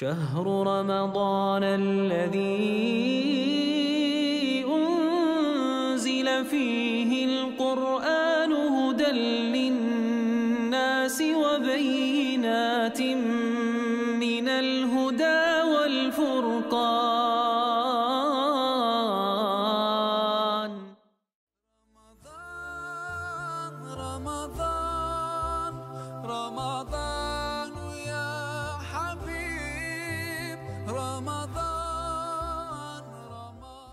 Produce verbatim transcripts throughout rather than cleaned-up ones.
شهر رمضان الذي أنزل فيه القرآن هدى للناس وبينات من الهدى والفرقان. رمضان، رمضان، رمضان يا حبيب، رمضان، رمضان.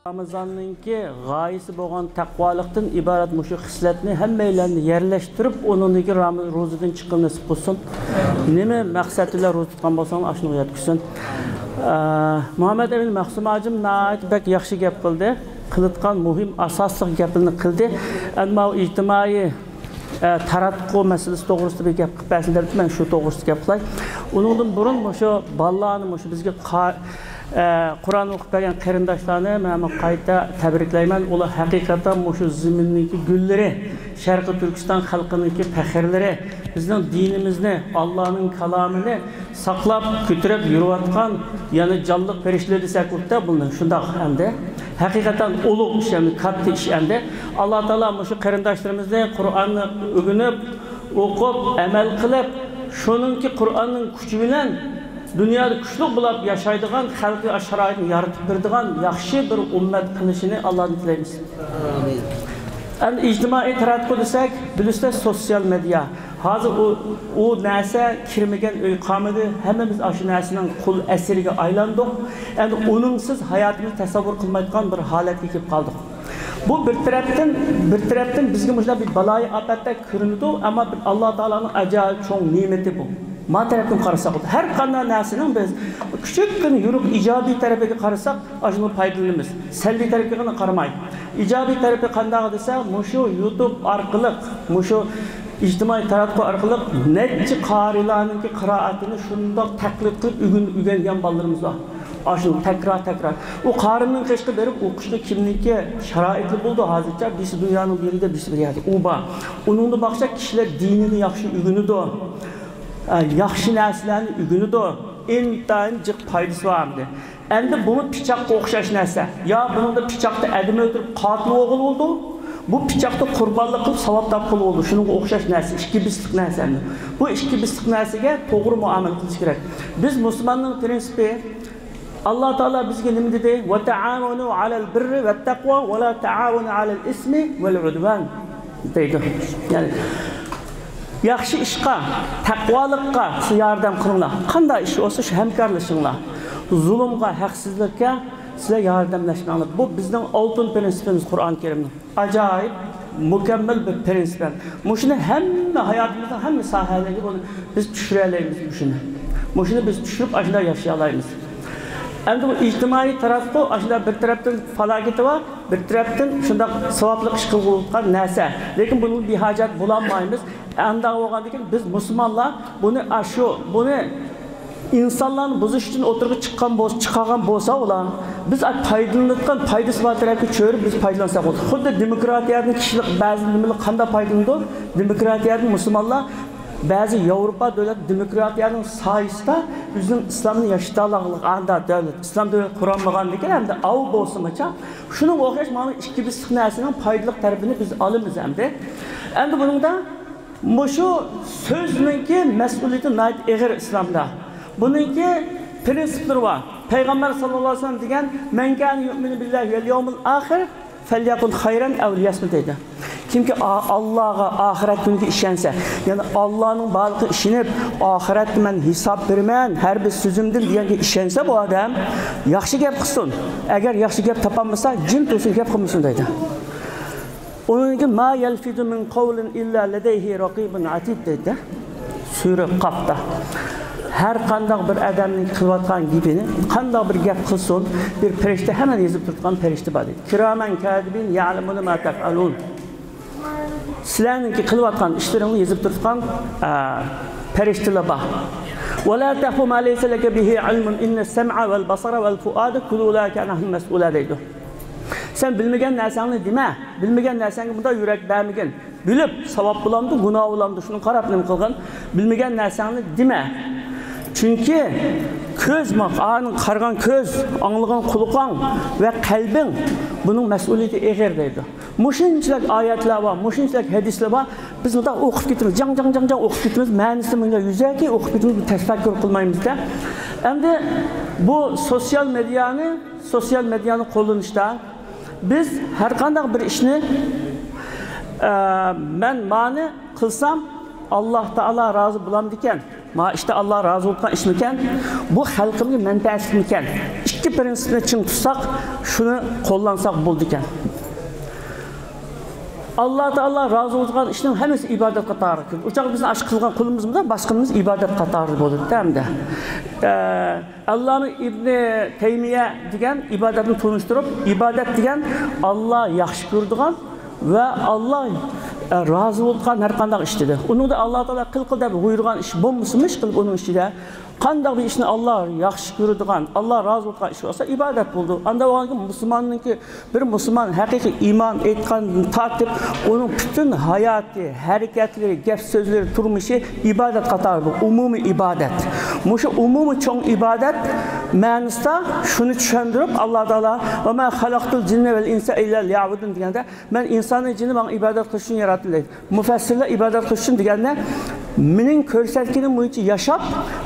رامىزاننىڭكى غايىسى بولغان تەقۋالىقتىن ئىبارەت مۇشۇ خىسلەتنى ھەممەيلەننى يەرلەشتۈرۈپ، ئۇنىڭدىن كېيىن رامىز-، روزىدىن چىققىلى نېسىپ قىلسۇن. نېمە مەقسەت بىلەن روزا تۇتقان بولساڭلار، ئاشۇنىڭغا يەتكۈزسۇن. ئە، مۇھەممەد ئەمىن مەخسۇم ھاجىم ناھايىتى بەك ياخشى گەپ قىلدى. قىلىدىغان مۇھىم ئاساسلىق گەپلىرىنى قىلدى. ئەمما ئۇ ئىجتىمائىي، ئە، تاراتقۇ مەسىلىسى توغرىسىدا بىر گەپ قىلىپ بەرسۇن دەپتۇ، مەن شۇ توغرىسىدا گەپ قىلاي. ئۇنىڭدىن بۇرۇن مۇشۇ بالىلارنى، مۇشۇ بىزگە قا-، ئە، قۇرئان ئوقۇپ بەرگەن قېرىنداشلارنى مەن قايتا تەبرىكلەيمەن. ئۇلار ھەقىقەتەن مۇشۇ زېمىننىڭكى گۈللىرى، شەرقىي تۈركىستان خەلقىنىڭكى پەخىرلىرى، بىزنىڭ دىنىمىزنى، ئاللانىڭ كالامىنى ساقلاپ، كۆتۈرۈپ يۈرۈۋاتقان، يەنى جانلىق پەرىشتىلەر دېسەك بولىدۇ بۇنى، شۇنداق ئەمدى. ھەقىقەتەن ئۇلۇغ ئىش ئەمدى، كاتتا ئىش ئەمدى. ئاللا تائالا مۇشۇ قېرىنداشلىرىمىزنى قۇرئاننى ئۆگىنىپ، ئوقۇپ، ئەمەل قىلىپ، شۇنىڭكى قۇرئاننىڭ كۈچى بىلەن دۇنيادا كۈچلۈك بولۇپ ياشايدىغان، خەلقىگە شارائىتنى يارىتىپ بېرىدىغان ياخشى بىر ئۈممەت قىلىشىنى ئاللادىن تىلەيمىز. ئەمدى ئىجتىمائىي تاراتقۇ دېسەك، بىلىسىلەر، سوتسىيال مېدىيا. ھازىر ئۇ، ئۇ نەرسە كىرمىگەن ئۆي قالمىدى. ھەممىمىز ئاشۇ نەرسىنىڭ قۇل ئەسىرىگە ئايلاندۇق. ئەمدى ئۇنىڭسىز ھاياتىمىزنى تەسەۋۋۇر قىلمايدىغان بىر ھالەتكە كېلىپ قالدۇق. بۇ بىر تەرەپتىن، بىر تەرەپتىن بىزگە مۇشۇنداق بىر بالايىئاپەتتەك كۆرۈنىدۇ، ئەمما بىر ئاللا تائالانىڭ ئاجايىپ چوڭ نېمىتى بۇ. ما تەرەپتىن قارىساق، ھەر قانداق نەرسىنىڭ بىز كىچىككىنە يورۇق ئىجابىي تەرىپىگە قارىساق، ئاشۇنى پايدىلىنىمىز. سەلبىي تەرىپىگە قارىماي. ئىجابىي تەرىپى قانداق دېسە، مۇشۇ يۇتۇب ئارقىلىق، مۇشۇ ئىجتىمائىي تاراتقۇ ئارقىلىق نەچچە قارىلارنىڭكى قىرائىتىنى شۇنداق تەقلىد قىلىپ ئۆگەن-، ئۆگەنگەن بالىلىرىمىز بار. ئاشۇ تەكرار، تەكرار. ئۇ قارىنىڭ قېشىغا بېرىپ ئوقۇشقا كىمنىڭكى شارائىتى بولىدۇ ھازىرچە؟ بىرسى دۇنيانىڭ بىر يېرىدە، بىرسى بىر يەردە. ئۇ بار. ئۇنىڭدىن باشقا كىشىلەر دىنىنى ياخشى ئۆگىنىدۇ. ئە، ياخشى نەرسىلەرنى ئۆگىنىدۇ. ئىنتايىن جىق پايدىسى بار ئەمدى. ئەمدى بۇمۇ پىچاققا ئوخشاش نەرسە. يا بۇنىڭدا پىچاقتا ئادەم ئۆلتۈرۈپ قاتىل بولغىلى بولىدۇ. بۇ پىچاقتا قۇربانلىق قىلىپ ساۋاب تاپقىلى بولىدۇ. شۇنىڭغا ئوخشاش نەرسە، ئىككى بىسلىق نەرسە ئەمدى. بۇ ئىككى بىسلىق نەرسىگە توغرا مۇئامىلە قىلىش كېرەك. بىز مۇسۇلماننىڭ پرىنسىپى، ئاللا تائالا بىزگە نېمە دېدى؟ «ۋەتەئاۋەنۇ ئەلەل بىررى ۋەتتەقۋا ۋە لا تەئاۋەنۇ ئەلەل ئىسمى ۋەل ئۇدۋان» دەيدۇ. يەنى، ياخشى ئىشقا، تەقۋالىققا سىز ياردەم قىلىڭلار. قانداق ئىش بولسا شۇ ھەمكارلىشىڭلار. زۇلۇمغا، ھەقسىزلىككە سىلەر ياردەملەشمەڭلار. بۇ بىزنىڭ ئالتۇن پرىنسىپىمىز قۇرئان كەرىمنىڭ. ئاجايىپ، مۇكەممەل بىر پرىنسىپ. مۇشۇنى ھەممە ھاياتىمىزنىڭ ھەممە ساھەلىرىگە بۇنى بىز چۈشۈرەلەيمىز مۇشۇنى. مۇشۇنى بىز چۈشۈرۈپ ئاشۇنداق ياشىيالايمىز. ئەمدى بۇ ئىجتىمائىي تاراتقۇ ئاشۇنداق بىر تەرەپتىن پالاكىتى بار، بىر تەرەپتىن شۇنداق ساۋابلىق ئىش قىلغۇلۇق نەرسە. لېكىن بۇنىڭغا بىھاجەت بولالمايمىز. ئانداق بولغاندىكىن بىز مۇسۇلمانلار بۇنى ئاشۇ، بۇنى ئىنسانلارنى بۇزۇش ئۈچۈن ئوتتۇرىغا چىققان بولسا، چىقارغان بولسا ئۇلار، بىز پايدىلىنىدىغان پايدىسى بار تەرەپكە چۆرۈپ بىز پايدىلانساق بولىدۇ. خۇددى دېموكراتىيەدىن كىشىلەر بەزى نېمىلەر قانداق پايدىلىنىدۇ؟ دېموكراتىيەدىن مۇسۇلمانلار بەزى ياۋروپا دۆلەت دېموكراتىيەنىڭ سايىسىدا ئۆزىنىڭ ئىسلامنى ياشىتالاغلىق ئاندا دۆلەت، ئىسلام دۆلىتى قۇرالمىغاندىكىن ھەمدە ئاۋۇ بولسىمۇچە، شۇنىڭغا ئوخشاش مانا ئىككى بىسلىق نەرسىنىڭ پايدىلىق تەرىپىنى بىز ئالىمىز ئەمدى. ئەمدى بۇنىڭدا مۇشۇ سۆزنىڭكى مەسئۇلىيىتى ناھايىتى ئېغىر ئىسلامدا. بۇنىڭكى پرىنسىپلىرى بار. پەيغەمبەر ساللاللاھۇ ئەلەيھى ۋەسەللەم دېگەن، «مەن كانە يۇئمىنۇ بىللاھى ۋەل يەۋمىل ئاخىر فەليەقۇل خەيرەن ئەۋ لىيەسمۇت» دەيدۇ. كىمكى ئا-، ئاللاغا، ئاخىرەت كۈنىگە ئىشەنسە، يەنى ئاللانىڭ بارلىقىغا ئىشىنىپ، «ئاخىرەتتە مەن ھېساب بېرىمەن ھەر بىر سۆزۈمدىن» دېگەنگە ئىشەنسە بۇ ئادەم، ياخشى گەپ قىلسۇن. ئەگەر ياخشى گەپ تاپالمىسا، جىم تۇرسۇن، گەپ قىلمىسۇن دەيدۇ. ئۇنىڭدىن كېيىن، «ما يەلفىزۇ مىن قەۋلىن ئىللا لەدەيھى رەقىبۇن ئەتىد» دەيدۇ. سۈرە قافتا. ھەر قانداق بىر ئادەمنىڭ قىلىۋاتقان گېپىنى، قانداق بىر گەپ قىلسۇن، بىر پەرىشتە ھەممىنى يېزىپ تۇرىدىغان پەرىشتە بار دەيدۇ. كىرامەن كاتىبىن يەلىمۇنە ما تەفئەلۇن. سىلەرنىڭكى قىلىۋاتقان ئىشلىرىڭنى يېزىپ تۇرىدىغان، ئە، پەرىشتىلەر بار. ۋە لا تەقفۇ ما لەيسە لەكە بىھى ئىلمۇن ئىننەس سەمئە ۋەل بەسەرە ۋەل فۇئادە كۇللۇ ئۇلائىكە ئەنھۇ مەسئۇلە دەيدۇ. سەن بىلمىگەن نەرسەڭنى دېمە. بىلمىگەن نەرسەڭگە مۇنداق يۈرەك بەرمىگىن. بىلىپ، ساۋاب بولامدۇ، گۇناھ بولامدۇ، شۇنى قاراپ نېمە قىلغىن؟ بىلمىگەن نەرسەڭنى دېمە. چۈنكى كۆز، مانا قارىغان كۆز، ئاڭلىغان قۇلىقىڭ ۋە قەلبىڭ، بۇنىڭ مەسئۇلىيىتى ئېغىر دەيدۇ. مۇشۇنچىلىك ئايەتلەر بار، مۇشۇنچىلىك ھەدىسلەر بار. بىز مۇنداق ئوقۇپ كېتىمىز، جاڭ، جاڭ، جاڭ، جاڭ ئوقۇپ كېتىمىز، مەنىسىنى مۇنداق يۈزەكى ئوقۇپ كېتىمىز، بىر تەپەككۇر قىلمايمىز-دە. ئەمدى بۇ سوتسىيال مېدىيانى، سوتسىيال مېدىيانى قوللىنىشتا بىز ھەر قانداق بىر ئىشنى، ئە، مەن مانى قىلسام، ئاللا تائالا رازى بولامدىكەن؟ ما ئىشتا ئاللا رازى بولغان ئىشمىكەن؟ بۇ خەلقىمگە مەنپەئەتلىكمىكەن؟ ئىككى پىرىنسىپنى چىڭ تۇتساق، شۇنى قوللانساق بولىدىكەن. ئاللا تائالا رازى بولىدىغان ئىشنىڭ ھەممىسى ئىبادەت قاتارىغا كىرىدۇ. ئۇ چاغدا بىزنىڭ ئاشۇ قىلغان قۇلىمىزمۇ باشقىمىز ئىبادەت قاتارىدا بولىدۇ ئەمدى. ئە، ئاللامە ئىبنى تەيمىيە دېگەن ئىبادەتنى تونۇشتۇرۇپ، ئىبادەت دېگەن ئاللا ياخشى كۆرىدىغان ۋە ئاللا، ئە، رازى بولىدىغان ھەر قانداق ئىش دېدى. ئۇنىڭدا ئاللا تائالا قىل، قىل دەپ بۇيرۇغان ئىش بولمىسىمۇ، ئىش قىلىپ ئۇنىڭ ئىچىدە قانداق بىر ئىشنى ئاللا ياخشى كۆرىدىغان، ئاللا رازى بولىدىغان ئىش بولسا ئىبادەت بولىدۇ. ئاندا بولغاندىكىن مۇسۇلماننىڭكى، بىر مۇسۇلمان ھەقىقىي ئىمان ئېيتقاندىن تارتىپ ئۇنىڭ پۈتۈن ھاياتى، ھەرىكەتلىرى، گەپ سۆزلىرى، تۇرمۇشى ئىبادەت قاتارىدا، ئومۇمىي ئىبادەت. مۇشۇ ئومۇمىي چوڭ ئىبادەت مەنىسىدە شۇنى چۈشەندۈرۈپ، ئاللا تائالا، «ۋە ما خەلەقتۇل جىننە ۋەل ئىنسە ئىللا لىيەبۇدۇن» دېگەندە، «مەن ئىنساننى، جىننى ماڭا ئىبادەت قىلىش ئۈچۈن ياراتتىم» دەيدۇ. مۇپەسسىرلەر ئىبادەت قىلىش ئۈچۈن دېگەندە، مېنىڭ كۆرسەتكىنىم بويىچە ياشاپ،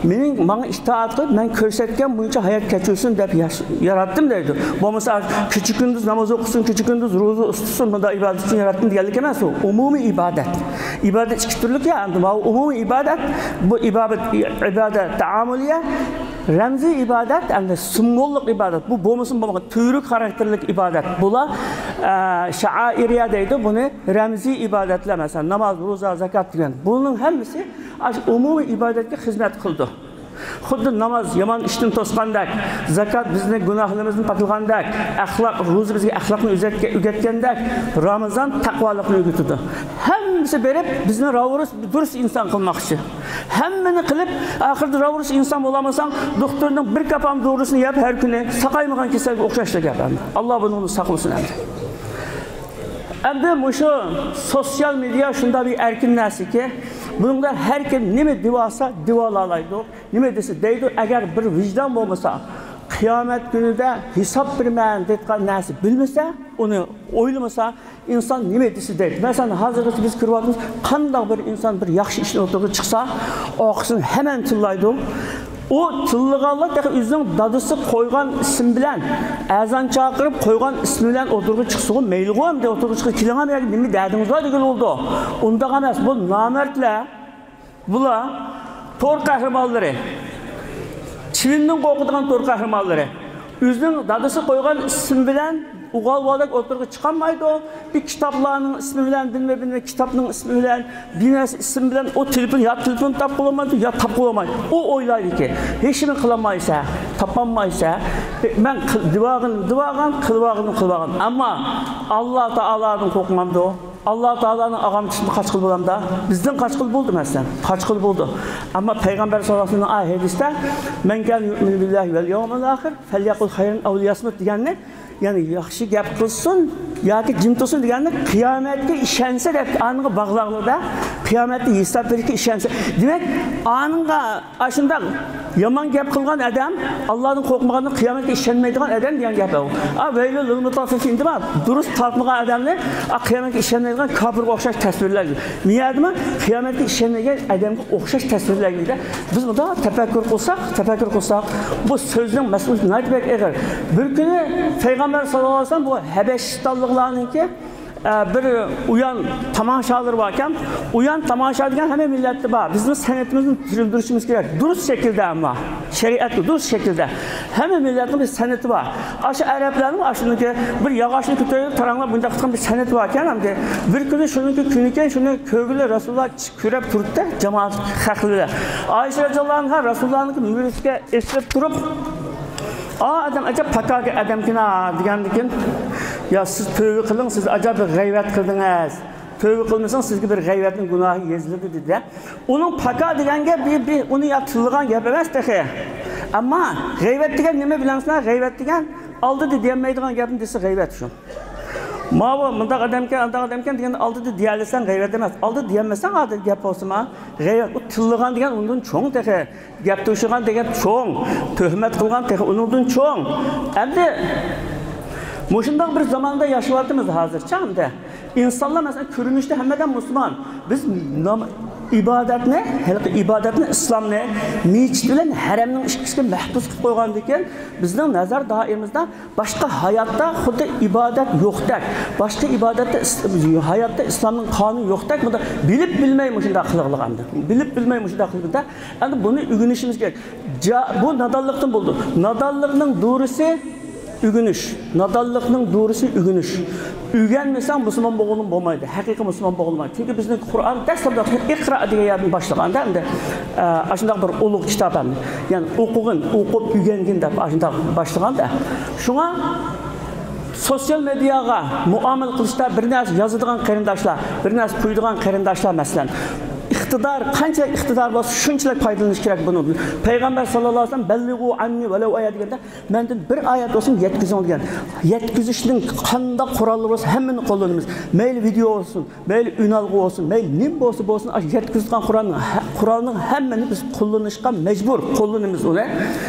مېنىڭ، ماڭا ئىتائەت قىلىپ، مەن كۆرسەتكەن بويىچە ھايات كەچۈرسۇن دەپ ياش-، ياراتتىم دەيدۇ. بولمىسا، كېچە-كۈندۈز ناماز ئوقۇسۇن، كېچە-كۈندۈز روزا تۇتسۇن، بۇنداق ئىبادەت ئۈچۈن ياراتتىم دېگەنلىك ئەمەس ئۇ. ئومۇمىي ئىبادەت. ئىبادەت ئىككى تۈرلۈك يا، ئەمدى ماۋۇ ئومۇمىي ئىبادەت، بۇ ئىبادەت، ئىبادەت تائامۇلىيە، رەمزىي ئىبادەت، ئەمدى سىمۋوللۇق ئىبادەت. بۇ بولمىسىمۇ بولمىغان تۈۋرۈك خاراكتېرلىك ئىبادەت. بۇلار، ئە، شائىرىيە دەيدۇ، بۇنى رەمزىي ئىبادەتلەر، مەسىلەن، ناماز، روزا، زاكات دېگەن. بۇنىڭ ھەممىسى ئاشۇ ئومۇمىي ئىبادەتكە خىزمەت قىلىدۇ. خۇددى ناماز يامان ئىشتىن توسقاندەك، زاكات بىزنى گۇناھلىرىمىزدىن پاكلىغاندەك، ئەخلاق، روزا بىزگە ئەخلاقنى ئۆزەتكە-، ئۆگەتكەندەك، رامىزان تەقۋالىقنى ئۆگىتىدۇ. ھەممىسى بېرىپ بىزنى راۋۇرۇس، دۇرۇس ئىنسان قىلماقچى. ھەممىنى قىلىپ، ئاخىرىدا راۋۇرۇس ئىنسان بولالمىساڭ، دوختۇرنىڭ بىر كاپام دورىسىنى يەپ، ھەر كۈنى ساقايمىغان كېسەلگە ئوخشاشلا گەپ. ئاللا بۇنىڭدىن ساقلىسۇن ئەمدى. ئەمدى مۇشۇ سوتسىيال مېدىيا شۇنداق بىر ئەركىن نەرسىكى، بۇنىڭدا ھەر كىم نېمە دېۋالسا دېۋالالايدۇ، نېمە دېسە دەيدۇ. ئەگەر بىر ۋىجدان بولمىسا، قىيامەت كۈنىدە ھېساب بېرىمەن دەيدىغان نەرسە بىلمىسە، ئۇنى ئويلىمىسا، ئىنسان نېمە دېسە دەيدۇ. مەسىلەن، ھازىرغىچە بىز كۆرۈۋاتىمىز، قانداق بىر ئىنسان بىر ياخشى ئىشنى ئوتتۇرىغا چىقسا، ئارقىسىدىن ھەممە تىللايدۇ. ئۇ تىللىغانلار تېخى ئۆزىنىڭ دادىسى قويغان ئىسىم بىلەن، ئەزان چاقىرىپ قويغان ئىسمى بىلەن ئوتتۇرىغا چىقسىغۇ مەيلىغۇ، ئەمدى ئوتتۇرىغا چىقىپ، كېلىڭە، بۇ يەرگە، نېمە دەردىڭىز بار دېگىلى بولىدۇ. ئۇنداق ئەمەس، بۇ نامەردلەر، بۇلار تور قەھرىمانلىرى. چىۋىندىن قورقىدىغان تور قەھرىمانلىرى. ئۆزىنىڭ دادىسى قويغان ئىسمى بىلەن ئوغۇل بالىدەك ئوتتۇرىغا چىقالمايدۇ. بىر كىتابلارنىڭ ئىسمى بىلەن، بىلمە، بىلمە، كىتابنىڭ ئىسمى بىلەن، بىر نەرسە ئىسىم بىلەن ئۇ تېلېفون، يا تېلېفون تاپقىلىمايدۇ، يا تاپقىلىمايدۇ. ئۇ ئويلايدۇكى، ھېچنېمە قىلالمايسە، تاپالمايسە، مەن قىل-، دېۋالغىنىمنى دېۋالغان، قىلىۋالغىنىمنى قىلىۋالغان. ئەمما ئاللا تائالادىن قورقمامدۇ؟ ئاللا تائالانىڭ ئاغام كىشىدىن قاچقىلى بولامدا؟ بىزدىن قاچقىلى بولدى مەسىلەن. قاچقىلى بولدى. ئەمما پەيغەمبەر ساللاللاھۇ ئەلەيھى ۋەسەللەمنىڭ ئا ھەدىستە، «مەن كانە يۇئمىنۇ بىللاھى ۋەل يەۋمىل ئاخىر فەليەقۇل خەيرەن ئەۋ لىيەسمۇت» دېگەننى، يەنى ياخشى گەپ قىلسۇن ياكى جىم تۇرسۇن دېگەننى، قىيامەتكە ئىشەنسە دەپ ئانىڭغا باغلاغلىدا، قىيامەتتە ھېساب بېرىشكە ئىشەنسە. دېمەك، ئانىڭغا ئاشۇنداق يامان گەپ قىلغان ئادەم، ئاللادىن قورقمىغاندىن قىيامەتكە ئىشەنمەيدىغان ئادەم دېگەن گەپ ئۇ. ئا، ۋەيلۇل لىل مۇتەففىفىن دېمە، دۇرۇس تارتمىغان ئادەمنى، ئا، قىيامەتكە ئىشەنمەيدىغان كاپىرغا ئوخشاش تەسۋىرلەيدۇ. نېمە دېمە، قىيامەتكە ئىشەنمىگەن ئادەمگە ئوخشاش تەسۋىرلەيدۇ. بىز مۇنداق تەپەككۇر قىلساق، تەپەككۇر قىلساق، بۇ سۆزنىڭ مەسئۇلىيىتى ناھايىتى بەك ئېغىر. بىر كۈنى پەيغەمبەر ساللاللاھۇ ئەلەيھى ۋەسەللەم بۇ ھەبەشىستانلىقلارنىڭكى ئە، بىر ئۇيان تاماشالىرى باركەن. ئۇيان تاماشا دېگەن ھەممە مىللەتتە بار. بىزنىڭ سەنئىتىمىزنى تىرىلدۈرۈشىمىز كېرەك. دۇرۇس شەكىلدە ئەمما. شەرىئەتكە دۇرۇس شەكىلدە. ھەممە مىللەتنىڭ بىر سەنئىتى بار. ئاشۇ ئەرەبلەرنىڭ ئاشۇنىڭكى بىر ياغاچنى كۆتۈرۈپ تاراڭلاپ بۇنداق قىلغان بىر سەنئىتى باركەن. ئەمدى بىر كۈنى شۇنىڭكى كۈنىكەن، شۇنى كۆرگۈلى رەسۇلۇللا كۈرەپ تۇرۇپتۇ، جامائەت خەقلىرى. ئائىشە رەزىياللاھۇ ئەنھا رەسۇلۇللانىڭكى مۈرىسىگە ئېسىلىپ تۇرۇپ، «ئا، ئادەم ئەجەب پاكاكى ئادەمكىنا» دېگەندىكىن، «يا، سىز تۆۋە قىلىڭ، سىز ئەجەب بىر غەيۋەت قىلدىڭىز. تۆۋە قىلمىسىڭىز، سىزگە بىر غەيۋەتنىڭ گۇناھى يېزىلىدۇ» دېدى. ئۇنىڭ پاكا دېگەن گەپ، بىر، بىر، ئۇنى يا تىللىغان گەپ ئەمەس تېخى. ئەمما غەيۋەت دېگەن نېمە بىلەمسىلەر؟ غەيۋەت دېگەن ئالدىدا دېيەلمەيدىغان گەپنى دېسە غەيۋەت شۇ. ماۋۇ مۇنداق ئادەمكەن، ئانداق ئادەمكەن دېگەننى ئالدىدا دېيەلىسەڭ غەيۋەت ئەمەس. ئالدىدا دېيەلمىسەڭ ئادەتتە گەپ بولسىمۇ غەيۋەت. ئۇ تىللىغان دېگەن ئۇنىڭدىن چوڭ تېخى. گەپ توشۇغان دېگەن چوڭ، تۆھمەت قىلغان تېخى ئۇنىڭدىن چوڭ. ئەمدى مۇشۇنداق بىر زاماندا ياشاۋاتىمىز ھازىرچە ئەمدى. ئىنسانلار، مەسىلەن، كۆرۈنۈشتە ھەممە ئادەم مۇسۇلمان. بىز نام-، ئىبادەتنى، ھېلىقى ئىبادەتنى، ئىسلامنى مەسچىت بىلەن ھەرەمنىڭ ئىككىسىگە مەھدۇس قىلىپ قويغاندىكىن، بىزنىڭ نەزەر دائىرىمىزدا باشقا ھاياتتا خۇددى ئىبادەت يوقتەك، باشقا ئىبادەتتە ئىس-، ھاياتتا ئىسلامنىڭ قانۇنى يوقتەك، بۇندا بىلىپ بىلمەي مۇشۇنداق قىلغىلىغاندى. بىلىپ بىلمەي مۇشۇنداق قىلغىندا، ئەمدى بۇنى ئۆگىنىشىمىز كېرەك. جا-، بۇ نادانلىقتىن بولىدۇ. نادانلىقنىڭ دورىسى ئۆگىنىش. نادانلىقنىڭ دورىسى ئۆگىنىش. ئۆگەنمىسەڭ مۇسۇلمان بولغىلى بولمايدۇ. ھەقىقىي مۇسۇلمان بولغىلى بولمايدۇ. چۈنكى بىزنىڭ قۇرئان دەسلەپتە ئىقرا دېگەن يەردىن باشلىغاندا ئەمدى، ئە، ئاشۇنداق بىر ئۇلۇغ كىتاب ئەمدى. يەنى ئوقۇغىن، ئوقۇپ ئۆگەنگىن دەپ ئاشۇنداق باشلىغاندا. شۇڭا سوتسىيال مېدىياغا مۇئامىلە قىلىشتا بىر نەرسە يازىدىغان قېرىنداشلار، بىر نەرسە قويىدىغان قېرىنداشلار، مەسىلەن، ئىقتىدار، قانچىلىك ئىقتىدار بولسا، شۇنچىلىك پايدىلىنىش كېرەك بۇنىڭدىن. پەيغەمبەر ساللاللاھۇ ئەلەيھى ۋەسەللەم، «بەللىغۇ ئەننى ۋەلەۋ ئايە» دېگەندە، «مەندىن بىر ئايەت بولسۇن يەتكۈزۈڭ» دېگەن. يەتكۈزۈشنىڭ قانداق قوراللىرى بولسا، ھەممىنى قوللىنىمىز. مەيلى ۋىدېئو بولسۇن، مەيلى ئۈنئالغۇ بولسۇن، مەيلى نېمە بولسا بولسۇن، ئاشۇ يەتكۈزۈۋاتقان قورالنىڭ ھە-، قورالنىڭ ھەممىنى بىز قوللىنىشقا مەجبۇر، قوللىنىمىز ئۇنى.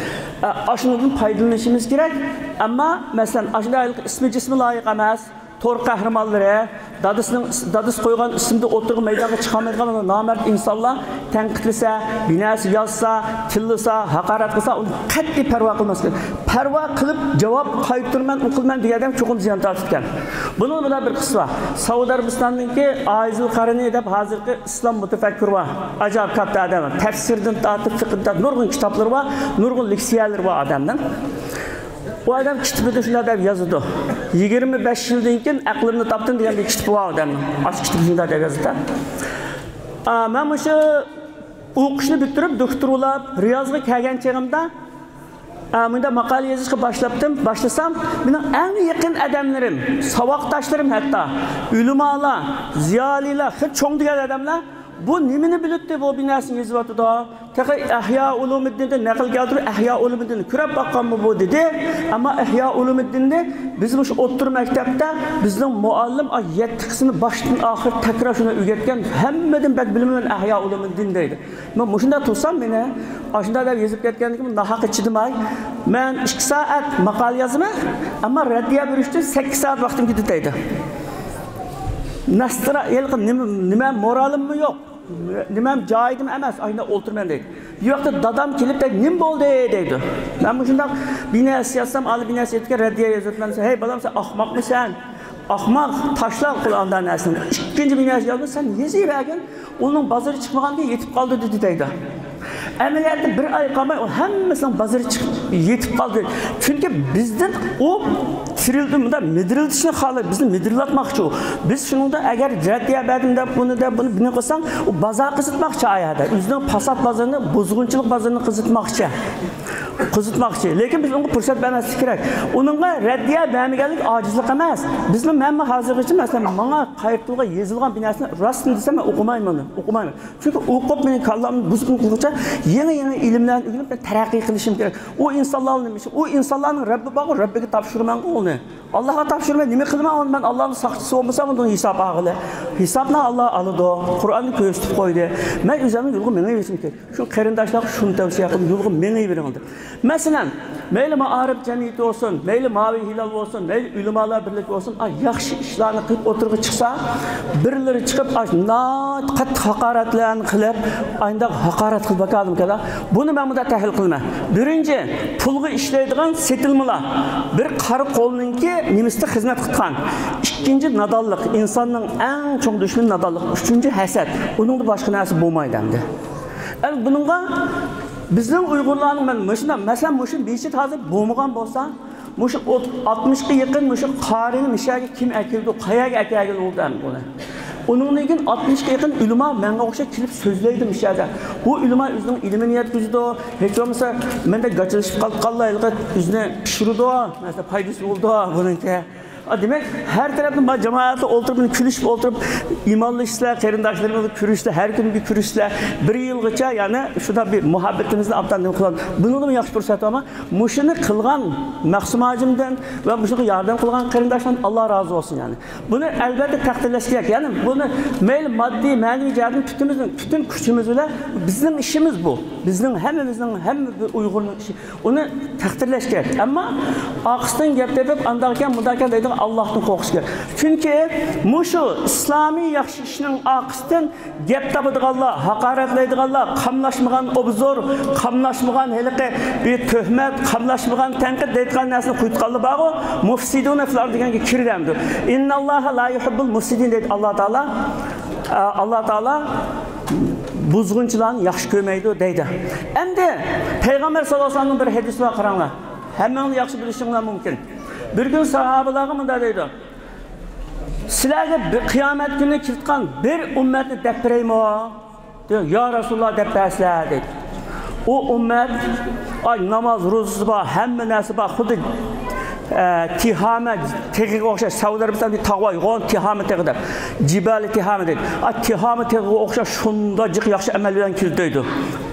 ئە، ئاشۇنىڭدىن پايدىلىنىشىمىز كېرەك. ئەمما، مەسىلەن، ئاشۇنداق ھېلىقى ئىسمى جىسمى لايىق ئەمەس، تور قەھرىمانلىرى، دادىسىنىڭ ئىس-، دادىسى قويغان ئىسىمدا ئوتتۇرىغا مەيدانغا چىقالمايدىغان نامەرد ئىنسانلار تەنقىدلىسە، بىر نەرسە يازسا، تىللىسا، ھاقارەت قىلسا، ئۇنى قەتئىي پەرۋا قىلماسلىق كېرەك. پەرۋا قىلىپ جاۋاب قايتۇرىمەن، ئۇ قىلىمەن دېگەن ئادەم چوقۇم زىيان تارتىدىكەن. بۇنىڭ بىلەن بىر قىسسا بار. سەئۇدى ئەرەبىستاننىڭكى ئايزىل قارىنى دەپ ھازىرقى ئىسلام مۇتەپەككۇرى بار. ئاجايىپ كاتتا ئادەم. تەپسىردىن تارتىپ، فىقىدىن تارتىپ نۇرغۇن كىتابلىرى بار، نۇرغۇن لېكسىيەلىرى بار ئادەمنىڭ. بۇ ئادەم كىتابىدا شۇنداق دەپ يازىدۇ. يىگىرمە بەش يىلدىن كېيىن ئەقلىمنى تاپتىم دېگەن بىر كىتابى بار ئادەمنىڭ. ئاشۇ كىتابتا شۇنداق دەپ يازىدۇ. ئا، مەن مۇشۇ ئوقۇشنى پۈتتۈرۈپ، دوكتور بولاپ، رىيازغا كەلگەن چېغىمدا، ئا، مۇنداق ماقالە يېزىشقا باشلاپتىم. باشلىسام، مېنىڭ ئەڭ يېقىن ئادەملىرىم، ساۋاقداشلىرىم ھەتتا، ئۆلىمالار، زىيالىيلار، خېلى چوڭ دېگەن ئادەملەر، بۇ نېمىنى بىلىدۇ، بۇ بىر نەرسىنى يېزىۋاتىدۇ؟ تېخى ئەھيا ئۇلۇمىددىندىن نەقىل كەلتۈرۈپ، ئەھيا ئۇلۇمىددىننى كۆرۈپ باققانمۇ بۇ دېدى. ئەمما ئەھيا ئۇلۇمىددىننى بىز مۇشۇ ئوتتۇرا مەكتەپتە بىزنىڭ مۇئەللىم ئا، يەتتە قىسمىنى باشتىن ئاخىر تەكرار شۇنى ئۆگەتكەن، ھەممىدىن بەك بىلىمەن ئەھيا ئۇلۇمىددىن دەيدۇ. مەن مۇشۇنداق تۇرسام، مېنى ئاشۇنداق دەپ يېزىپ كەتكەندىكىن ناھەققە چىدىماي، مەن ئىككى سائەت ماقالە يازىمەن، ئەمما رەددىيە بېرىش ئۈچۈن سەككىز سائەت ۋاقتىم كېتىدۇ دەيدۇ. ناسترا-، ھېلىقى نېمە، نېمە مورالىممۇ يوق. نېمەم جايىدىمۇ ئەمەس، ئاشۇنداق ئولتۇرىمەن دەيدۇ. بىر ۋاقىتتا دادام كېلىپ دەيدۇ، نېمە بولدى دەيدۇ. مەن مۇشۇنداق بىر نەرسە يازسام، ئالدى بىر نەرسە ئېيتىدىكەن، رەددىيە يېزىۋاتىمەن دېسە، ھەي بالام، سەن ئاخماقمۇ سەن؟ ئاخماق، تاشلا قۇل ئانداق نەرسىنى. ئىككىنچى بىر نەرسە يازدىڭ، سەن يېزىۋەرگىن، ئۇنىڭ بازىرى چىقمىغاندىن يېتىپ قالدى دېدى دەيدۇ. ئەمەلىيەتتە بىر ئاي قالماي ئۇ ھەممىسىنىڭ بازىرى چىقىپ يېتىپ قالدى. چۈنكى بىزدىن ئۇ تىرىلدى، مۇنداق مىدىرلىتىشنى خالايدۇ، بىزنى مىدىرلاتماقچى ئۇ. بىز شۇنىڭدا ئەگەر رەددىيە بەردىم دەپ، بۇنى دەپ، بۇنى، بۇنى قىلساڭ، ئۇ بازار قىزىتماقچى ئايەردە. ئۆزىنىڭ پاسات بازىرىنى، بۇزغۇنچىلىق بازىرىنى قىزىتماقچى. قىزىتماقچى. لېكىن بىز ئۇنىڭغا پۇرسەت بەرمەسلىك كېرەك. ئۇنىڭغا رەددىيە بەرمىگەنلىك ئاجىزلىق ئەمەس. بىزمۇ، مەنمۇ ھازىرغىچە، مەسىلەن، ماڭا قايتۇرغا يېزىلغان بىر نەرسىنى راستىنى دېسەم، مەن ئوقۇمايمەن، ئوقۇمايمەن. چۈنكى ئوقۇپ، مېنىڭ كاللامنى بۇزغۇن قىلغۇچە يېڭى-يېڭى ئىلىملەرنى ئۆگىنىپ، مەن تەرەققىي قىلىشىم كېرەك. ئۇ ئىنسانلارنىڭ نېمە ئىشى؟ ئۇ ئىنسانلارنىڭ رەببى بارغۇ، رەببىگە تاپشۇرىمەنغۇ ئۇنى. ئاللاغا تاپشۇرىمەن، نېمە قىلىمەن ئۇنى؟ مەن ئاللانىڭ ساقچىسى بولمىسام، ئۇنىڭ ھېسابى ئالغىلى. ھېسابنى ئاللا ئالىدۇ. قۇرئاندا كۆرسىتىپ قويدى. مەن ئۆزۈمنىڭ يولىغا مېڭىۋېرىشىم كېرەك. شۇ قېرىنداشلارغا شۇنى تەۋسىيە قىلدىم، يولغا مېڭىۋېرىڭ دەپ. مەسىلەن، مەيلى مائارىپ جەمئىيىتى بولسۇن، مەيلى ماۋى ھىلال بولسۇن، مەيلى ئۆلىمالار بىرلىكى بولسۇن، ئا، ياخشى ئىشلارنى قىلىپ ئوتتۇرىغا چىقسا، بىرلىرى چىقىپ، ئا، ناھايىتى قاتتىق ھاقارەتلەرنى قىلىپ، ئانداق ھاقارەت قىلىپ باقالىمىكەن؟ بۇنى مەن مۇنداق تەھلىل قىلىمەن. بىرىنچى، پۇلغا ئىشلەيدىغان سېتىلمىلار. بىر قارا قولنىڭكى نېمىسىدە خىزمەت قىلغان. ئىككىنچى، نادانلىق. ئىنساننىڭ ئەڭ چوڭ دۈشمىنى نادانلىق. ئۈچىنچى، ھەسەت. ئۇنىڭدا باشقا نەرسە بولمايدۇ ئەمدى. ئەمدى بۇنىڭغا بىزنىڭ ئۇيغۇرلارنىڭ، مەن مۇشۇنداق، مەسىلەن، مۇشۇ مەسچىت ھازىر بولمىغان بولسا، مۇشۇ ئوت-، ئاتمىشقا يېقىن مۇشۇ قارىنى مۇشۇ يەرگە كىم ئەكىلدى، قەيەرگە ئەكەلگىلى بولدى ئەمدى بۇنى؟ ئۇنىڭدىن كېيىن ئاتمىشقا يېقىن ئۆلىما ماڭا ئوخشاپ كېلىپ سۆزلەيدۇ مۇشۇ يەردە. بۇ ئۆلىما ئۆزىنىڭ ئىلمىنى يەتكۈزىدۇ، ھېچ بولمىسا مەندەك گاچىلىشىپ قالغانلار ھېلىقى ئۆزىنى پىشۇرىدۇ، مەسىلەن، پايدىسى بولىدۇ بۇنىڭكى. دېمەك، ھەر تەرەپتىن بار جامائەتلەر ئولتۇرۇپ، كۈلۈشۈپ ئولتۇرۇپ، ئىمانلىشىسىلەر، قېرىنداشلىرىمىز بىلەن كۆرۈشىسىلەر، ھەر كۈنى بىر كۆرۈشىسىلەر. بىر يىلغىچە، يەنى شۇنداق بىر مۇھەببىتىمىزنى ئابدان نېمە قىلىۋالدۇق. بۇنىڭدىنمۇ ياخشى پۇرسەت بارمۇ؟ مۇشۇنى قىلغان مەخسۇم ھاجىمدىن ۋە مۇشۇنىڭغا ياردەم قىلغان قېرىنداشلاردىن ئاللا رازى بولسۇن، يەنى. بۇنى ئەلۋەتتە تەقدىرلەش كېرەك. يەنى بۇنى مەيلى ماددىي، مەنىۋى جەھەتتىن پۈتۈنىمىزنىڭ، پۈتۈن كۈچىمىز بىلەن، بىزنىڭ ئىشىمىز بۇ. بىزنىڭ ھەممىمىزنىڭ، ھەممە بىر ئۇيغۇرنىڭ ئىشى. ئۇنى تەقدىرلەش كېرەك. ئەمما ئارقىسىدىن گەپ تېپىپ، ئانداقكەن، مۇنداقكەن دەيدىغان ئاللاھتىن قورقۇش كېرەك. چۈنكى مۇشۇ ئىسلامىي ياخشى ئىشنىڭ ئارقىسىدىن گەپ تاپىدىغانلار، ھاقارەتلەيدىغانلار، قاملاشمىغان ئوبزور، قاملاشمىغان ھېلىقى بىر تۆھمەت، قاملاشمىغان تەنقىد دەيدىغان نەرسىنى قۇيۇتقانلار بارغۇ، مۇفسىدۇنە فىل ئارض دېگەنگە كىرىدۇ ئەمدى. ئىنناللاھا لا يۇھىببۇل مۇفسىدىن دەيدۇ ئاللا تائالا. ئە، ئاللا تائالا بۇزغۇنچىلارنى ياخشى كۆرمەيدۇ دەيدۇ. ئەمدى پەيغەمبەر ساللاللاھۇ ئەلەيھى ۋەسەللەمنىڭ بىر ھەدىسى بار، قاراڭلار. ھەممىڭلار ياخشى بىلىشىڭلار مۇمكىن. بىر كۈنى ساھابىلارغا مۇنداق دەيدۇ: سىلەرگە بىر قىيامەت كۈنى كېلىدىغان بىر ئۈممەتنى دەپ بېرەيمۇ؟ دېدى، يا رەسۇلاللا، دەپ بەرسىلە، دېدى. ئۇ ئۈممەت، ئاي، ناماز، روزىسى بار، ھەممە نەرسە بار، خۇددى، ئە، تىھامە تېغىغا ئوخشاش، سەئۇدى ئەرەبىستاندا بىر تاغ بار، يوغان تىھامە تېغى دەپ، جىبالى تىھامە دەيدۇ. ئا، تىھامە تېغىغا ئوخشاش شۇنداق جىق ياخشى ئەمەل بىلەن كېلىدۇ دەيدۇ.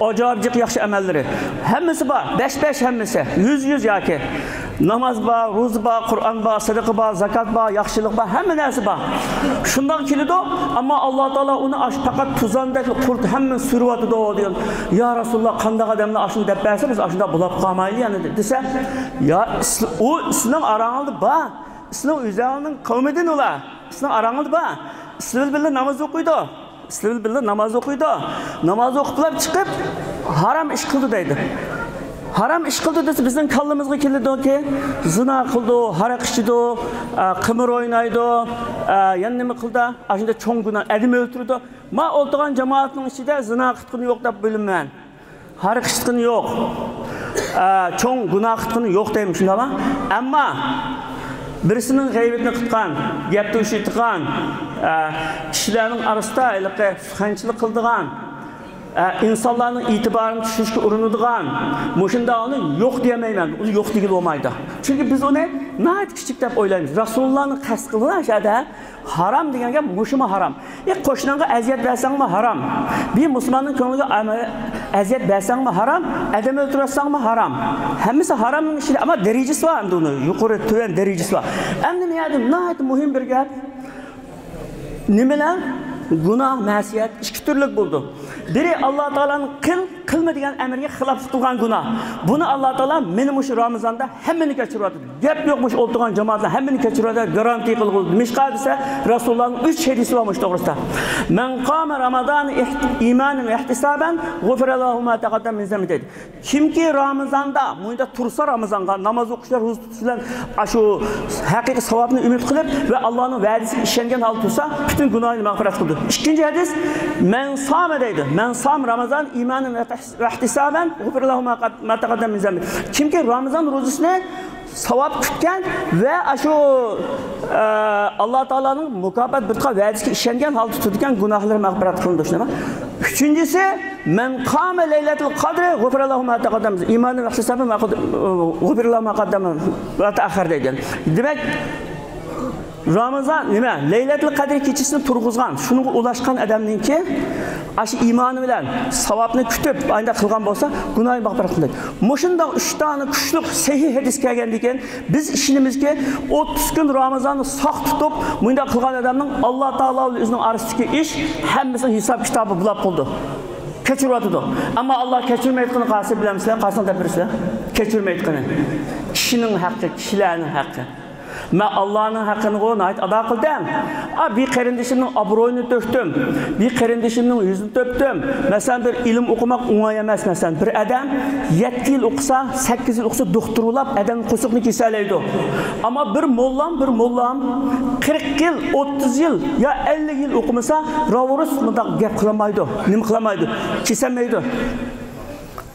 ئاجايىپ جىق ياخشى ئەمەللىرى. ھەممىسى بار، بەش بەش ھەممىسى، يۈز يۈز ياكى. ناماز بار، روزا بار، قۇرئان بار، سەدىقە بار، زاكات بار، ياخشىلىق بار، ھەممە نەرسە بار. شۇنداق كېلىدۇ، ئەمما ئاللا تائالا ئۇنى ئاش پەقەت توزاندەك قۇرت ھەممىنى سۈرۈۋاتىدۇ دېگەن. يا رەسۇلاللا، قانداق ئادەملەر ئاشۇنى دەپ بەرسە، بىز ئاشۇنداق بولاپ قالمايلى يەنە دېسە، يا، ئىس-، ئۇ سىزنىڭ ئاراڭلاردا بار، سىزنىڭ ئۆزۈڭلارنىڭ قەۋمىدىن ئۇلار، سىزنىڭ ئاراڭلاردا بار، سىلەر بىلەن ناماز ئوقۇيدۇ. سىلەر بىلەن ناماز ئوقۇيدۇ. ناماز ئوقۇپلا چىقىپ، ھارام ئىش قىلدى دەيدۇ. ھارام ئىش قىلدى دېسە، بىزنىڭ كاللىمىزغا كېلىدۇكى، زىنا قىلىدۇ، ھاراق ئىچىدۇ، ئە، قىمار ئوينايدۇ، ئە، يەنە نېمە قىلدى؟ ئاشۇنداق چوڭ گۇناھ، ئادەم ئۆلتۈرىدۇ. ما ئولتۇرغان جامائەتنىڭ ئىچىدە زىنا قىلغىنى يوق دەپ بىلىمەن. ھاراق ئىچكىنى يوق. ئە، چوڭ گۇناھ قىلغىنى يوق دەيمەن، شۇنداقمۇ؟ ئەمما بىرسىنىڭ غەيۋىتىنى قىلغان، گەپ توشۇيدىغان، ئە، كىشىلەرنىڭ ئارىسىدا ھېلىقى سۇخەنچىلىك قىلىدىغان، ئە، ئىنسانلارنىڭ ئېتىبارىنى چۈشۈرۈشكە ئۇرۇنىدىغان، مۇشۇنداقنى يوق دېيەلمەيمەن، ئۇنى يوق دېگىلى بولمايدۇ. چۈنكى بىز ئۇنى ناھايىتى كىچىك دەپ ئويلايمىز. رەسۇلۇللانى قەست قىلغان شەدە ھارام دېگەن گەپ مۇشۇمۇ ھارام. ئە، قوشناڭغا ئەزىيەت بەرسەڭمۇ ھارام. بىر مۇسۇلماننىڭ كۆڭلىگە ئەمە-، ئەزىيەت بەرسەڭمۇ ھارام. ئادەم ئۆلتۈرۈۋەتسەڭمۇ ھارام. ھەممىسى ھارامنىڭ ئىچىدە، ئەمما دەرىجىسى بار ئەمدى ئۇنى. يۇقىرى، تۆۋەن دەرىجىسى بار. ئەمدى مۇ يەردە ناھايىتى مۇھىم بىر گەپ. نېمىلەر؟ گۇناھ، مەسىيەت ئىككى تۈرلۈك بولىدۇ. بىرى ئاللا تائالانىڭ قىل، قىلما دېگەن ئەمرىگە خىلاپلىق قىلغان گۇناھ. بۇنى ئاللا تائالا مېنى مۇشۇ رامىزاندا ھەممىنى كەچۈرۈۋاتىدۇ. گەپ يوق، مۇشۇ ئولتۇرغان جامائەتلەر ھەممىنى كەچۈرۈۋاتىدۇ، گارانتىيە قىلغۇلۇق. نېمىشقا دېسە، رەسۇلۇللانىڭ ئۈچ ھەدىسى بار مۇشۇ توغرىسىدا. مەن قامە رامازانە ئىھ-، ئىمانەن ۋە ئىھتىسابەن غۇفىرە لەھۇ ما تەقەددەم مىن زەنبى دەيدۇ. كىمكى رامىزاندا، مۇندا تۇرسا رامىزانغا، ناماز ئوقۇش بىلەن، روزا تۇتۇش بىلەن، ئاشۇ ھەقىقىي ساۋابنى ئۈمىد قىلىپ ۋە ئاللانىڭ ۋەدىسىگە ئىشەنگەن ھالدا تۇرسا، پۈتۈن گۇناھىنى مەغپىرەت قىلىدۇ. ئىككىنچى ھەدىس، مەن سامە دەيدۇ. مەن سامە رامازان ئىمانەن ۋە ئىھتىسابەن غۇفىرە لەھۇ ما قەد-، ما تەقەددەم مىن زەنبى. كىمكى رامىزان روزىسىنى ساۋاب كۈتكەن ۋە ئاشۇ، ئە، ئاللا تائالانىڭ مۇكاپات بىر تۇتقان ۋەدىسىگە ئىشەنگەن ھالدا تۇرىدىكەن، گۇناھلىرى مەغپىرەت قىلىنىدۇ، شۇنداقمۇ؟ ئۈچىنچىسى، مەن قامە لەيلەتۇل قەدرى غۇفىرە لەھۇ ما تەقەددەم، ئىمانەن ۋە ئىھتىسابەن غۇفىرە لەھۇ ما قەددەم ۋە تەئەخخەر دەيدىكەن. دېمەك، رامىزان نېمە؟ لەيلەتۇل قەدىر كېچىسىنى تۇرغۇزغان، شۇنىڭغا ئۇلاشقان ئادەمنىڭكى ئاشۇ ئىمانى بىلەن ساۋابنى كۈتۈپ، ئانداق قىلغان بولسا، گۇناھى مەغپىرەت قىلىنىدۇ. مۇشۇنداق ئۈچ دانە كۈچلۈك سەھىھ ھەدىس كەلگەندىكىن، بىز ئىشىنىمىزكى، ئوتتۇز كۈن رامىزاننى ساق تۇتۇپ، مۇنداق قىلغان ئادەمنىڭ ئاللا تائالا بىلەن ئۆزىنىڭ ئارىسىدىكى ئىش ھەممىسىنىڭ ھېساب كىتابى بولۇپ قالىدۇ. كېچۈرۈۋاتىدۇ. ئەمما ئاللا كەچۈرمەيدىغىنى قايسى بىلەمسىلەر؟ قايسىنى دەپ بېرىسىلەر؟ كەچۈرمەيدىغىنى. كىشىنىڭ ھەققى، كىشىلەرنىڭ ھەققى. مەن ئاللانىڭ ھەققىنىغۇ ناھايىتى ئادا قىلدىم. ئا، بىر قېرىندىشىمنىڭ ئابرۇيىنى تۆكتۈم. بىر قېرىندىشىمنىڭ يۈزىنى تۆكتۈم. مەسىلەن، بىر ئىلىم ئوقۇماق ئوڭاي ئەمەس. مەسىلەن، بىر ئادەم يەتتە يىل ئوقۇسا، سەككىز يىل ئوقۇسا، دوختۇر بولاپ، ئادەمنىڭ قورسىقىنى كېسەلەيدۇ. ئەمما بىر موللام، بىر موللام قىرىق يىل، ئوتتۇز يىل يا ئەللىك يىل ئوقۇمىسا، راۋۇرۇس مۇنداق گەپ قىلالمايدۇ. نېمە قىلالمايدۇ؟ كېسەلمەيدۇ.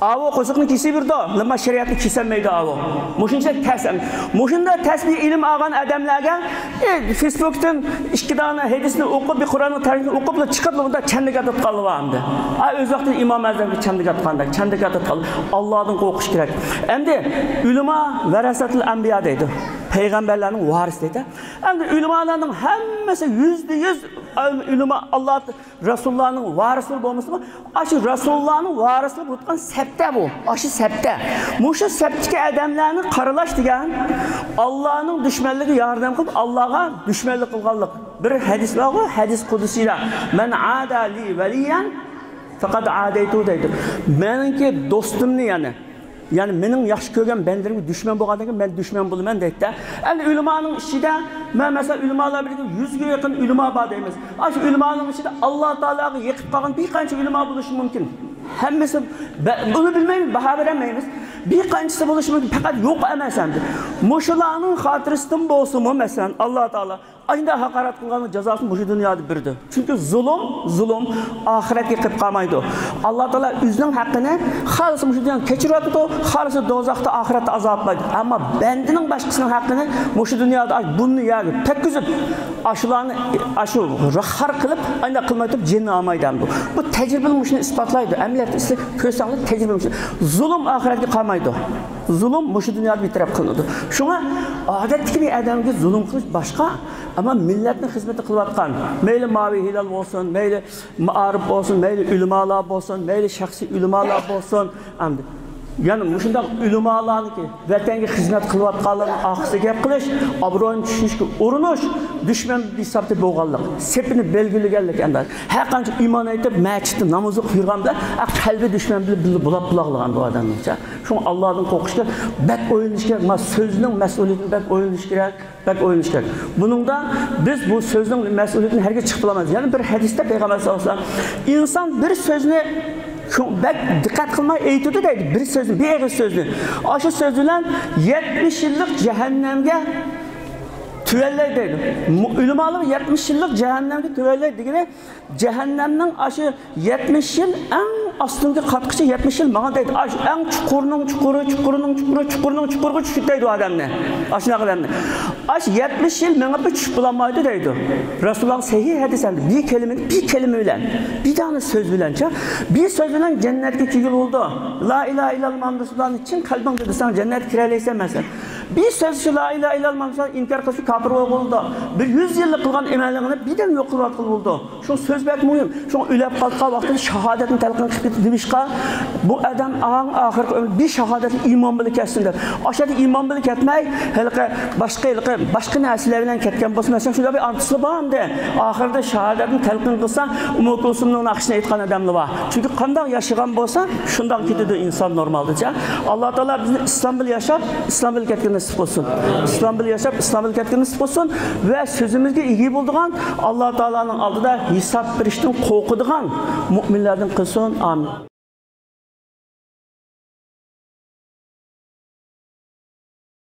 ئاۋۇ قورسىقنى كېسىۋېرىدۇ، ئەمما شەرىئەتنى كېسەلمەيدۇ ئاۋۇ. مۇشۇنچە تەس. مۇشۇنداق تەس بىر ئىلىم ئالغان ئادەملەرگە، ئى، فېيسبۇكتىن ئىككى دانە ھەدىسنى ئوقۇپ، بىر قۇرئاننىڭ تەرجىمىسىنى ئوقۇپلا چىقىپلا، بۇنداق چەندىگە تۇتقانلار بار ئەمدى. ئا، ئۆز ۋاقتىدا ئىمام ئەزەمگە چەندىگە تۇتقاندەك، چەندىگە تۇتقان. ئاللادىن قورقۇش كېرەك. ئەمدى ئۆلىما ۋەرەسەتۇل ئەنبىيا دەيدۇ. پەيغەمبەرلەرنىڭ ۋارىسى دەيدۇ. ئەمدى ئۆلىمالارنىڭ ھەممىسى يۈزدە يۈز ئۆلىما، ئاللا، رەسۇللارنىڭ ۋارىسلىرى بولمىسىمۇ، ئاشۇ رەسۇللارنىڭ ۋارىسلىرى بولۇپ تۇرغان سەپتە بۇ. ئاشۇ سەپتە. مۇشۇ سەپتىكى ئادەملەرنى قارىلاش دېگەن ئاللانىڭ دۈشمەنلىرىگە ياردەم قىلىپ، ئاللاغا دۈشمەنلىك قىلغانلىق. بىر ھەدىس بارغۇ، ھەدىس قۇدسىيدا، مەن ئادە لى ۋەلىيەن فەقەد ئادەيتۇ دەيدۇ. مېنىڭكى دوستۇمنى، يەنى، يەنى مېنىڭ ياخشى كۆرگەن بەندىلىرىمگە دۈشمەن بولغاندىن كېيىن مەن دۈشمەن بولىمەن دەيدىدە. ئەمدى ئۆلىمانىڭ ئىچىدە، مەن مەسىلەن، ئۆلىمالار بىلەن يۈزگە يېقىن ئۆلىما بار دەيمىز. ئاشۇ ئۆلىمانىڭ ئىچىدە ئاللا تائالاغا يېقىپ قالغان بىر قانچە ئۆلىما بولۇشى مۇمكىن. ھەممىسى بە-، بۇنى بىلمەيمىز، باھا بېرەلمەيمىز. بىر قانچىسى بولۇشى مۇمكىن، پەقەت يوق ئەمەس ئەمدى. مۇشۇلارنىڭ خاتىرىسىدىن بولسىمۇ، مەسىلەن، ئاللا تائالا ئانداق ھاقارەت قىلغاننىڭ جازاسىنى مۇشۇ دۇنيادا بېرىدۇ. چۈنكى زۇلۇم، زۇلۇم ئاخىرەتكە قېلىپ قالمايدۇ. ئاللا تائالا ئۆزىنىڭ ھەققىنى خالىسا مۇشۇ دۇنيادا كەچۈرۈۋېتىدۇ، خالىسا دوزاختا، ئاخىرەتتە ئازاب قىلىدۇ. ئەمما بەندىنىڭ باشقىسىنىڭ ھەققىنى مۇشۇ دۇنيادا، ئاي، بۇنى يەرگە تەگكۈزۈپ، ئاشۇلارنى، ئاشۇ خار قىلىپ، ئانداق قىلماي تۇرۇپ جېنىنى ئالمايدۇ ئەمدى. بۇ تەجرىبىلىك مۇشۇنى ئىسپاتلايدۇ. ئەمەلىيەتتە سىلەر كۆرسەڭلار، تەجرىبىلىك مۇشۇ. زۇلۇم ئاخىرەتكە قالمايدۇ. زۇلۇم مۇشۇ دۇنيادا بىر تەرەپ قىلىنىدۇ. شۇڭا ئادەتتىكى بىر ئادەمگە زۇلۇم قىلىش باشقا، ئەمما مىللەتنىڭ خىزمىتى قىلىۋاتقان، مەيلى ماۋى ھىلال بولسۇن، مەيلى مائارىپ بولسۇن، مەيلى ئۆلىمالار بولسۇن، مەيلى شەخسىي ئۆلىمالار بولسۇن، ئەمدى يەنە مۇشۇنداق ئۆلىمالارنىڭكى ۋەتەنگە خىزمەت قىلىۋاتقانلارنىڭ ئارقىسىغا گەپ قىلىش، ئابرۇيىنى چۈشۈرۈشكە ئۇرۇنۇش، دۈشمەن ھېسابتا بولغانلىق، سېپىنى بەلگىلىگەنلىك ئەمدى. ھەر قانچە ئىمان ئېيتىپ، مەسچىتتە ناماز ئوقۇپ يۈرگەن بىلەن، ئە، قەلبى دۈشمەن بىلەن بىللە بۇلاپ بۇلاقلىغان بۇ ئادەمنىڭچە. شۇڭا ئاللادىن قورقۇش كېرەك، بەك ئويلىنىش كېرەك، مانا سۆزنىڭ مەسئۇلىيىتىنى بەك ئويلىنىش كېرەك، بەك ئويلىنىش كېرەك. بۇنىڭدا بىز بۇ سۆزنىڭ مەسئۇلىيىتىنى ھەرگىز چىقىپ بولالمايمىز. يەنە بىر ھەدىستە پەيغەمبەر ساللاللاھۇ ئەلەيھى ۋەسەللەم، ئىنسان بىر سۆزنى كۆ-، بەك دىققەت قىلماي ئېيتىدۇ دەيدۇ، بىر سۆزنى، بىر ئېغىز سۆزنى. ئاشۇ سۆز بىلەن يەتمىش يىللىق جەھەننەمگە تۆۋەنلەيدۇ دەيدۇ. مۇ-، ئۆلىمالار يەتمىش يىللىق جەھەننەمگە تۆۋەنلەيدۇ دېگىنى، جەھەننەمنىڭ ئاشۇ يەتمىش يىل، ئەڭ ئاستىنقى قاتقىچە يەتمىش يىل ماڭا دەيدۇ. ئاشۇ ئەڭ چۇقۇرنىڭ چۇقۇرى، چۇقۇرنىڭ چۇقۇرى، چۇقۇرنىڭ چۇقۇرىغا چۈشۈپ دەيدۇ ئادەمنى. ئاشۇنداق ئادەمنى. ئاشۇ يەتمىش يىل مېڭىپمۇ چۈشۈپ بولالمايدۇ دەيدۇ. رەسۇلۇللاھنىڭ سەھىھ ھەدىسى ئەمدى. بىر كەلىمە، بىر كەلىمە بىلەن، بىر دانە سۆز بىلەنچە، بىر سۆز بىلەن جەننەتكە كىرگىلى بولىدۇ. لا ئىلاھە ئىللاللاھ مۇھەممەد رەسۇلۇللاھنى چىن قەلبىڭدە دېسەڭ، جەننەتكە كىرەلەيسەن مەسىلەن. بىر سۆز شۇ لا ئىلاھە ئىللاللاھ مۇھەممەد رەسۇلۇللاھنى ئىنكار قىلسا كاپىر بولغىلى بولىدۇ. بىر يۈز يىللىق قىلغان ئەمەلىڭنى بىردەم يوق قىلىۋەتكىلى بولىدۇ. شۇ سۆز بەك مۇھىم. شۇڭا ئۆلۈپ قالغان ۋاقتىدا شاھادەتنى تەلقىن قىلىپ كېتىپ نېمىشقا؟ بۇ ئادەم ئەڭ ئاخىرقى ئۆمرى بىر شاھادەتلىك ئىمان بىلەن كەتسۇن دەپ. ئاشۇ يەردە ئىمان بىلەن كەتمەي، ھېلىقى باشقا، ھېلىقى باشقا نەرسىلەر بىلەن كەتكەن بولسا، مەسىلەن، شۇنداق بىر ئارتىسلار بار ئەمدى. ئاخىرىدا شاھادەتنى تەلقىن قىلسا، ئۇمۇ كۇلسۇمنىڭ ناخشىسىنى ئېيتقان ئادەملەر بار. چۈنكى قانداق ياشىغان بولسا، شۇنداق كېتىدۇ ئىنسان نورمالدىچە. ئاللا تائالا بىزنى ئىسلام بىلەن ياشاپ، ئىسلام بىلەن كەتكىنى نېسىپ قىلسۇن. ئىسلام بىلەن ياشاپ، ئىسلام بىلەن كەتكىنى نېسىپ قىلسۇن. ۋە سۆزىمىزگە ئىگە بولىدىغان، ئاللا تائالانىڭ ئالدىدا ھېساب بېرىشتىن قورقىدىغان مۇئمىنلەردىن قىلسۇن. ئامىن.